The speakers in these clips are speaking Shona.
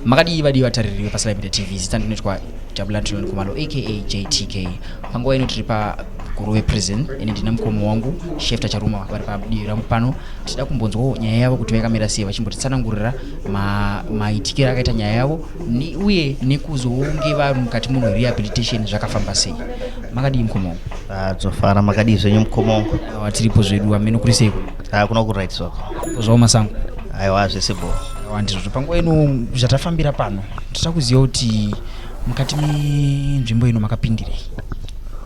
Makadii vadii vatariri vepaSly Media TV? Zita ndinoitwa Jabulani Trillion Khumalo aka JTK. Panguva ino tiri paGuruve Prison, ini ndina mukoma wangu Shefta Charuma vari padivi rangu pano. Tichida kumbonzwawo nyaya yavo kuti yakamira sei, vachimbotitsanangurira maitikiro akaita nyaya yavo uye nekuzonge vari mukati muno rehabilitation zvakafamba sei. Makadii mukoma wangu? Ah, dzofara. Makadii zvenyu, mukoma wangu? Awa, tiripo zvedu. Ameno kuri sei? Ah, kuno kuright zvako. Zvawo masango? Aiwa, zvese bo. Awa, ndizvozvo. Panguva ino zvatafambira pano, toda kuziva kuti mukati menzvimbo ino makapindirei?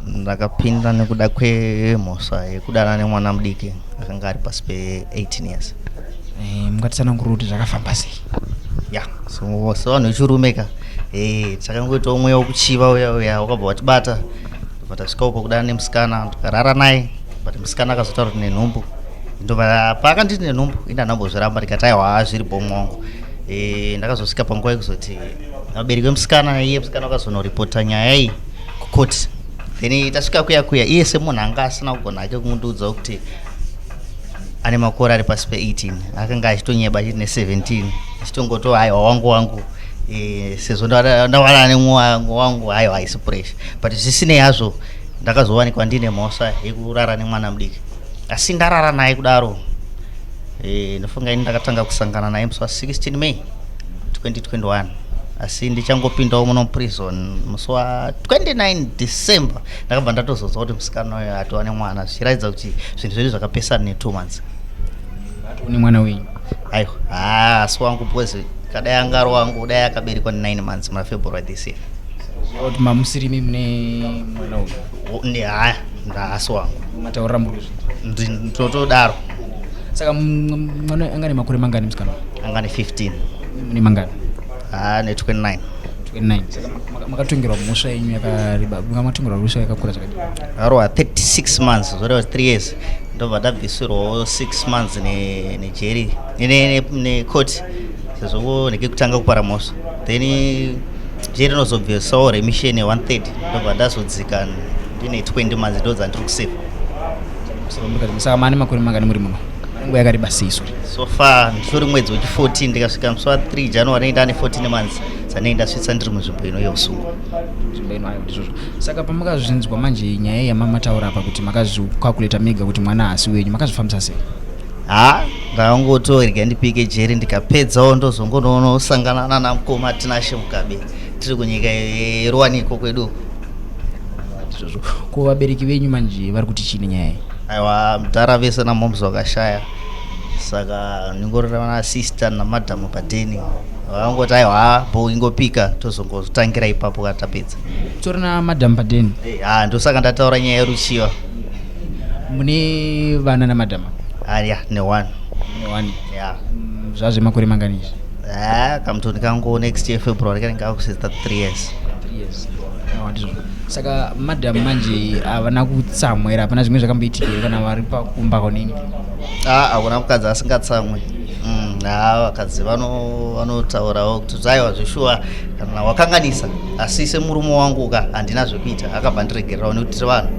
Ndakapinda nekuda kwemhosva yekudana nemwana mudiki akanga ari pasi pe18 years. Mungatitsanangurira kuti zvakafamba sei? Ya, so sevanhu vechirume ka, takangoitawo mweya wekuchiva uya uya wakabva watibata, ndobva tasvikawo pakudana nemusikana, ndikarara naye, but musikana akazotaura kuti nenhumbu. Ndobva paakanditi nenhumbu, ini handambozviramba, ndikati aiwa, zviri bomo wangu. Ndakazosvika panguva yekuzoti vabereki vemusikana, iye musikana vakazonoripota nyaya iyi kukoti. Then tasvika kuya kuya, iye semunhu anga asina kugona hake kundiudzawo kuti ane makore ari pasi pe18, akanga achitonyeba achiti ne17, achitongoto aiwa, wangu wangu, sezvo ndawana nemwangu wangu, aiwa, haisi pressure. But zvisinei hazvo, ndakazowanikwa ndine mhosva yekurara nemwana mudiki. Asi ndarara naye kudaro, ndofunga ini ndakatanga kusangana naye musi wa16 May 2021, asi ndichangopindawo muno prison musi wa29 December, ndakabva ndatozonzwa kuti musikana uyo atova nemwana, zvichiratidza kuti zvinhu zvedu zvakapesana ne2 months. Une mwana wenyu? Aiwa, haa, asi wangu, because kadai angaro wangu, dai akaberekwa ne9 months muna February this year. Kuti mamusirimi mune mwana uyu? Haya, ndaasi wangu. Mataurira muri kuzviita? Ndotodaro. Saka mwana anga nemakore mangani musikana? Anga ne15. Mune mangani? Haa, ne29. 29. Saka makatongerwa mhosva yenyu yakareba, makatongerwa mhosva yakakura zvakadii? Arowa 36 months, zvoreva 3 years. Ndobva ndabvisirwawo 6 months nejeri, necourt, sezvo ndekekutanga kupara mhosva. Then jeri rinozobvisawo remission ye 1 third, ndobva ndazodzika ndine 20 months, ndo dzandiri kusefa. Saka mane makore mangani muri muno? Nguva yakareba sei, sorry? So far nditori mwedzi wechi14. Ndikasvika musi wa3 January, ndane 14 months dzanei ndasvitsa ndiri munzvimbo ino yeusungwa. Nzvimbo ino, ayo, ndizvozvo. Saka pamakazvinzwa manje nyaya yamamataura apa kuti makazvicalculata mega kuti mwana haasi wenyu, makazvifambisa sei? Ha, ndakangotorya ndipike jeri, ndikapedzawo ndozongononosangana nana mukoma Tinashe Mugabe, tiri kunyika yeruwaniko kwedu. Ndizvozvo. Ko vabereki venyu manje vari kuti chii nenyaya iyi? Aiwa, mudhara vese namoms vakashaya, saka ndingorera vanasister namadhamu padeni. Vakangoti aiwa, bo, ingopika, tozongotangira ipapo kana tapedza. Tori namadhamu padeni? Ha, ndosaka ndataura nyaya yeruchiva. Mune vana namadhamu? Aya, ne1. Ne1? Ya. Zvazvemakore mangani izvi? Ha, kamutoni kangu next year February kanenge kakusvitsa 3 years. 3 years. Awa, ndizvozvo. Saka madhamu manje havana kutsamwa here? Hapana zvimwe zvakamboitika here kana vari pakumba konini? A, hakuna mukadzi asingatsamwe. Ha, vakadzi vanotaurawo kuti aiwa, zveshuwa kana wakanganisa, asi semurume wangu ka, handina zvekuita, akabva ndiregererawo nekuti tiri vanhu.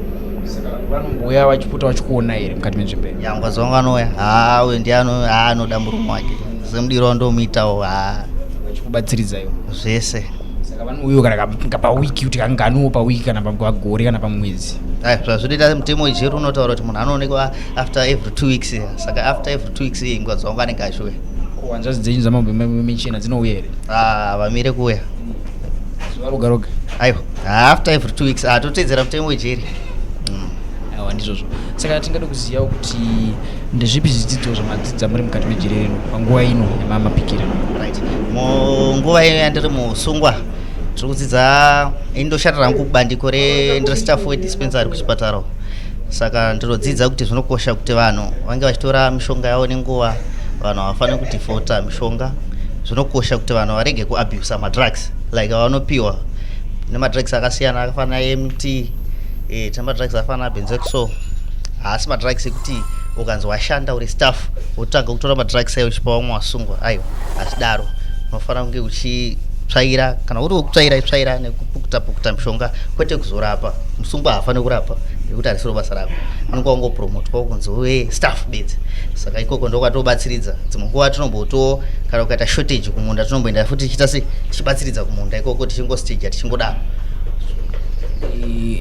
Saka vanombouya vachipota vachikuona here mukati menzvimbo iyi? Ya, mukadzi wangu anouya. Ha, uyo ndiye ha, anoda murume wake semudiro wandomuitawo. Ha. Vachikubatsiridza iwo? Zvese. Saka vanouyiwo kana pawiki, kuti kanganiwo pawiki kana pagore kana pamwedzi? Ai, zvazvinoita, mutemo wejeri unotaura kuti munhu anoonekwa after every 2 weeks. Saka after every 2 weeks mukadzi wangu anenge achiuya. Ko hanzvadzi dzenyu dzamamichena dzinouya here? Ah, vamire kuuya. Zuva roga roga? Aiwa, after every 2 weeks. Ah, totedzera mutemo wejeri. Aiwa, ndizvozvo. Saka tingade kuzivawo kuti ndezvipi zvidzidzo zvamadzidza muri mukati mejeri rino panguva ino yamamapikira? Right, munguva iyo yandiri musungwa, tiri kudzidza. Ini ndoshandira hangu kubandiko ndiri staff wedispensary kuchipatara. Saka ndinodzidza kuti zvinokosha kuti vanhu vange vachitora mishonga yavo nenguva, vanhu havafaniri kudefaulta mishonga. Zvinokosha kuti vanhu varege kuabusa madrugs, like vanopiwa nemadrugs akasiyana akafanana mt, tine madrugs akafanana benzexo. Haasi madrugs ekuti ukanzi washanda uri staff wotanga kutora madrugs ayo uchipa vamwe vasungwa. Aiwa, hazvidaro. Unofanira kunge uchitsvaira, kana uri wekutsvaira, itsvaira nekupukuta pukuta mishonga, kwete kuzorapa. Musungwa haafaniri kurapa. Nekuti harisiro basa rako, unenge wangopromotwa kunzi uve staff bedzi. Saka ikoko ndokwatobatsiridza. Dzimwe nguva tinomboto, kana ukaita shortage kumunda, tinomboenda futi tichiita sei, tichibatsiridza kumunda ikoko, tichingostaja, tichingodaro.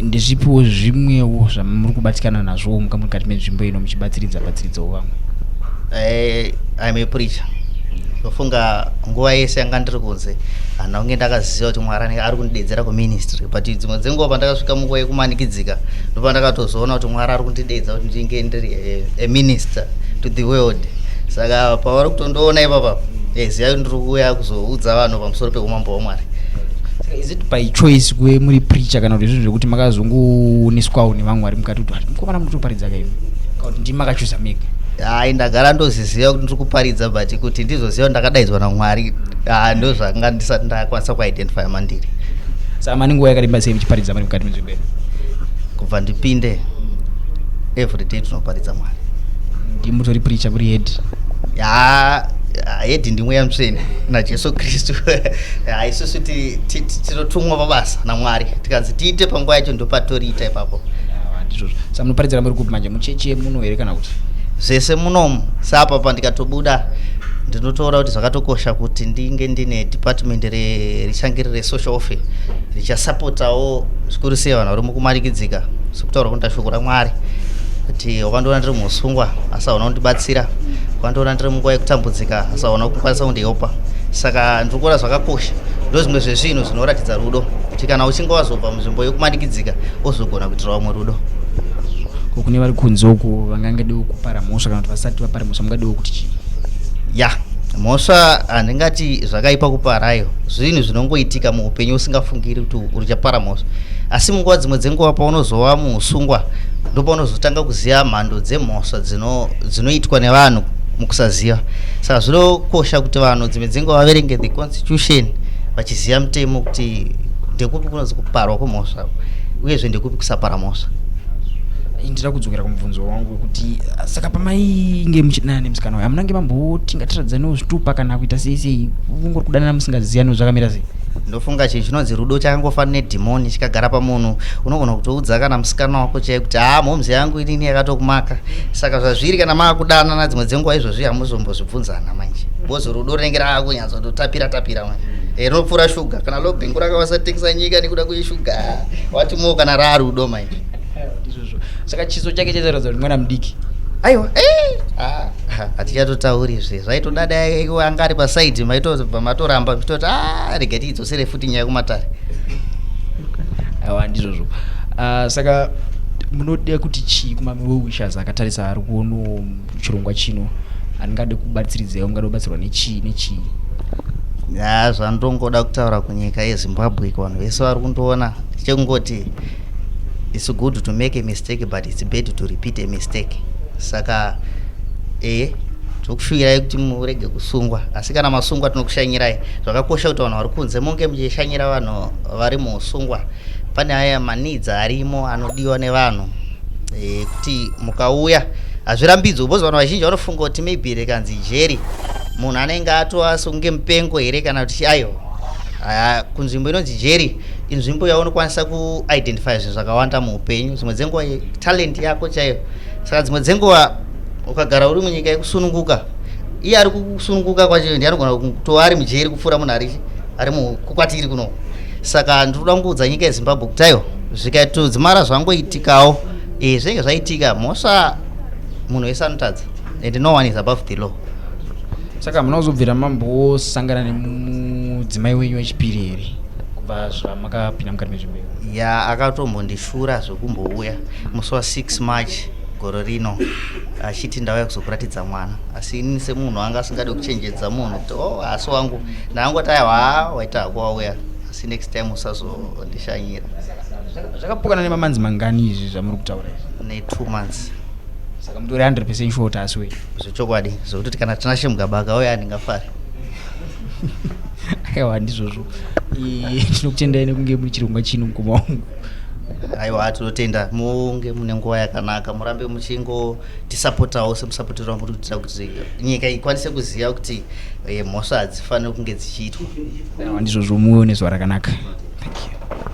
Ndezvipiwo zvimwewo zvamuri kubatikana nazvo mukati menzvimbo ino, muchibatsiridza batsiridzawo vamwe? I'm a preacher. Ndofunga nguva yese yanga ndiri kunze, handina kunge ndakaziva kuti Mwari anenge ari kundidedzera kuministry, but dzimwe dzenguva pandakasvika munguva yekumanikidzika, ndopandakatozoona kuti Mwari ari kundidedza kuti ndinge ndiri a minister to the world. Saka pavari kutondiona ipapa, ziyai ndiri kuuya kuzoudza vanhu pamusoro peumambo hwaMwari. Saka is it by choice kuve muri preacher, kana kuti zvinhu zvekuti makazongooneswawo nevamwe vari mukati kuti, "Mukomana, munotoparidza kaimi," kana kuti ndimi makachuza mega? Hai, ndagara ndoziziva kuti ndiri kuparidza, but kuti ndizoziva kuti ndakadaidzwa naMwari, ndo zvanga ndisati ndakwanisa kuidentify mandiri. Saka mane nguva yakareba sei muchiparidza muri mukati menzvimbo ino? Kubva ndipinde, every day tinoparidza Mwari. Ndimutori preacher, muri head? Ya, head ndimweya mutsvene naJesu Kristu. Isusu tinotumwa pabasa naMwari, tikanzi tiite panguva yacho, ndopatoriita ipapo. Ndizvozvo. Saka munoparidzira muri kupi manje? Muchechi yemuno here kana kuti? Zvese munomu. Sapa pandikatobuda, ndinotoona kuti zvakatokosha kuti ndinge ndine department richange riri resocial welfare, richasapotawo zvikuru sei vanhu vari mukumanikidzika, sekutaura kunoita shoko raMwari kuti, "Wakandiona ndiri musungwa asi hauna kundibatsira, wakandiona ndiri munguva yekutambudzika asi hauna kukwanisa kundihelpa." Saka ndiri kuona zvakakosha, ndo zvimwe zvezvinhu zvinoratidza rudo, kuti kana uchinge wazobva munzvimbo yekumanikidzika, ozogona kuitira vamwe rudo. Ko kune vari kunze uku vangangadiwo kupara mhosva, kana kuti vasati vapara mhosva, mungadiwo kuti chii? Ya, mhosva handingati zvakaipa kuparayo. Zvinhu zvinongoitika muupenyu usingafungiri kuti uchapara mhosva, asi munguva dzimwe dzenguva paunozova muusungwa, ndopaunozotanga kuziva mhando dzemhosva dzinoitwa nevanhu mukusaziva. Saka zvinokosha kuti vanhu dzimwe dzenguva vaverenge the constitution, vachiziva mutemo kuti ndekupi kunonzi kuparwa kwemhosva, uyezve ndekupi kusapara mhosva. Ndida kudzokera kumubvunzo wangu wekuti, saka pamainge muchidanana nemusikana uyu, hamunange mamboti ngatiratidzaniwo zvitupa kana kuita sei sei? Kungori kudanana musingaziyani, zvakamira sei? Ndofunga chinhu chinonzi rudo chakangofanana nedhimoni. Chikagara pamunhu, unogona kutoudza kana musikana wako chai kuti, "Haa, mhomzi yangu inini yakatokumaka." Saka zvazviri, kana maakudanana, dzimwe dzenguva izvozvi hamuzombozvibvunzana manje, because rudo rinenge raakunyatsototapira tapira manje. Rinopfuura shuga. Kana Lobengula rakavasatengesa nyika nekuda kweshuga, watimo kana raarudo manje. Ndizvozvo. Saka chiso chake chairatidza kuti mwana mudiki? Aiwa, hatichatotauri zve. Zvaitodada anga ari pasaidi, maitobva matoramba muchitoti, "A, rega tiidzosere futi nyaya kumatare." Aiwa, ndizvozvo. Saka munoda kuti chii kumawell-wishers akatarisa, ari kuono chirongwa chino, aningade kubatsiridzai? Mungada kubatsirwa nechii nechii? Ya, zvandongoda kutaura kunyika yeZimbabwe, kuvanhu vese vari kundiona, chekungoti it's good to make a mistake, but it's bad to repeat a mistake. Saka tokushuvirai kuti murege kusungwa, asi kana masungwa, tinokushanyirai. Zvakakosha kuti vanhu vari kunze munge muchishanyira vanhu vari muusungwa. Pane aya maneeds arimo anodiwa nevanhu, kuti mukauya hazvirambidzwi, because vanhu vazhinji vanofunga kuti maybe rekanzi jeri, munhu anenge atova sekunge mupengo here kana kuti. Aiwa, kunzvimbo inonzi jeri inzvimbo yaunokwanisa kuidentify zvinhu zvakawanda muupenyu, dzimwe dzenguva talent yako chaiyo. Saka dzimwe dzenguva ukagara uri munyika yekusununguka, iye ari kusununguka kwacho ndiye anogona kutova ari mujeri kupfuura munhu ari kwatiri kuno. Saka ndinoda kungoudza nyika yeZimbabwe kuti aiwa, zvikatodzimara zvangoitikawo, zvinenge zvaitika. Mhosva munhu wese anotadza, and no one is above the law. Saka hamuna kuzobvira mambosangana nemudzimai wenyu wechipiri here kubva zvamakapinda mukati menzvimbo iyo? Ya, akatombondishura zvekumbouya musi wa6 March gore rino, achiti, "Ndauya kuzokuratidza mwana." Asi inini semunhu anga asingadi kuchenjedza munhu kuti, "Oh, asi wangu," ndangoti, "Aiwa, waita hako wauya, asi next time usazondishanyira." Zvakapokana nemamanzi mangani izvi zvamuri kutaura izvi? Ne2 months. Saka mutori 100% sure kuti asi wenyu? Zvechokwadi, zvekutoti kana Tinashe Mugabe akauya, handingafari. Aiwa, ndizvozvo. Tinokutendai nekunge muri chirongwa chino, mukoma wangu. Aiwa, tinotenda. Munge mune nguva yakanaka. Murambe muchingotisapotawo semusapotero wamuri kuitira kuti nyika ikwanise kuziva kuti mhosva hadzifaniri kunge dzichiitwa. Aiwa, ndizvozvo. Muve nezuva rakanaka. Thank you.